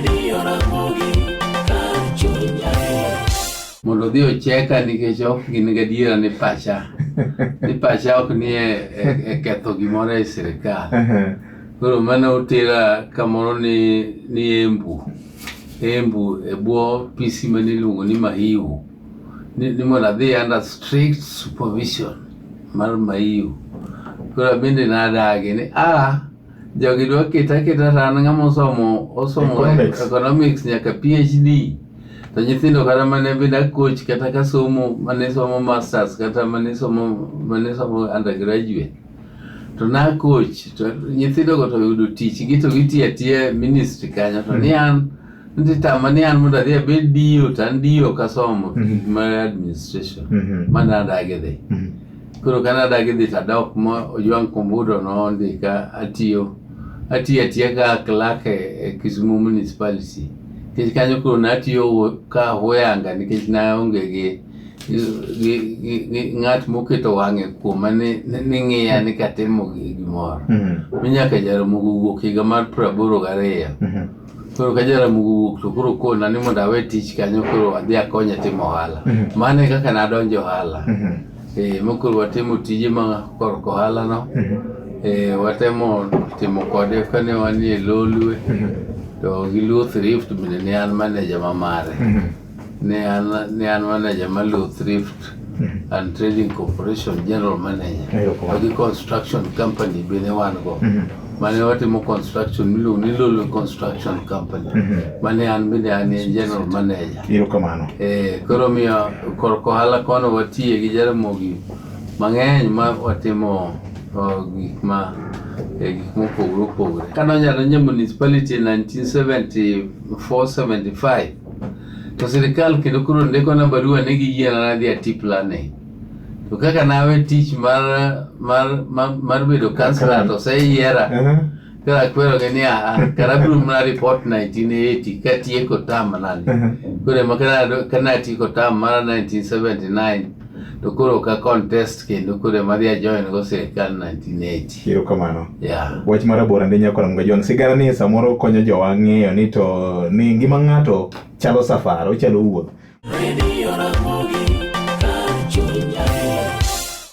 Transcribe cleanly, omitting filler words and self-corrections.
Radio Ramogi kar chuny nyaluo. Mondo odhi ocheka nikech ok gin gadiera ni pacha ni pacha ok ni e, e, e ketho gimoro e sirikal. Koro mano otera kamoro ni ni Embu. Embu e bwo PC mane iluongo ni Mahiu. Ni, ni mondo adhi under strict supervision mar Mahiu. Koro bende nadagi ni ah jogi dwa keta aketa to an ng'ama osomo osomo Economics. economics nyaka PhD. To nyithindo kata mane bende a coach kata ka somo mane somo masters kata mane somo mane somo undergraduate. To na coach to nyithindo go to yudo tich gi to gitiyo atiya e ministry kanyo to ni an nitie tama ni an mondo adhi abed DO to an DO ok asomo mar administration mana adagi dhi. Koro kane adagi dhi to adok ma Ojwang' Kombudo nondika atiyo atiyo atiya ka clerk e, e Kisumu Municipality. Nikech kanyo koro natiyo ka huyanga nikech naonge gi gi, gi, gi ng'at moketo wang'e kuoma ni, ni, ni ng'iya ni katimo gimoro. Mi nyaka Jaramogi owuok higa mar 82. Koro ka Jaramogi owuok to koro kona ni mondo awe tich kanyo koro adhi akonye timo ohala. Mano e kaka nadonjo ohala. Eh, mokoro watimo tije ma korka ohala no. Eh, watemo timo kode kane wanie Lolwe. To gi Luo Thrift bende ne an manager ma mare. Ne an ne an manager mar Luo Thrift and Trading Corporation General Manager. Erokamano. To gi construction company bende wan go. Mane watimo construction miluongo ni Lolwe Construction Company. Mane an bende an e general manager. Erokamano. Eh, koro miyo korka ohala kono watiye gi Jaramogi mang'eny ma watimo oh, gik ma eh, gik mopogore opogore. Kane adonjo e municipality e 1974-75 to sirikal kendo koro ndikona barua ni giyiena nadhi ati planning. To kaka nawe tich mar mar mar, mar bedo councillor to oseyiera Koro akwerogi ni aa, kara abiro mana report 1980 katieko term nani. Koro ema kana atieko term mara 1979 to koro ok a contest kendo koro ema adhi a join go sirikal 1980. Erokamano. Yeah. Wach mar aboro ndi nyakora Mga Jwang'. Sigana ni samoro konyo jowa ng'eyo ni to ni ngima ng'ato chalo safar, ochalo wuoth. Radio Ramogi.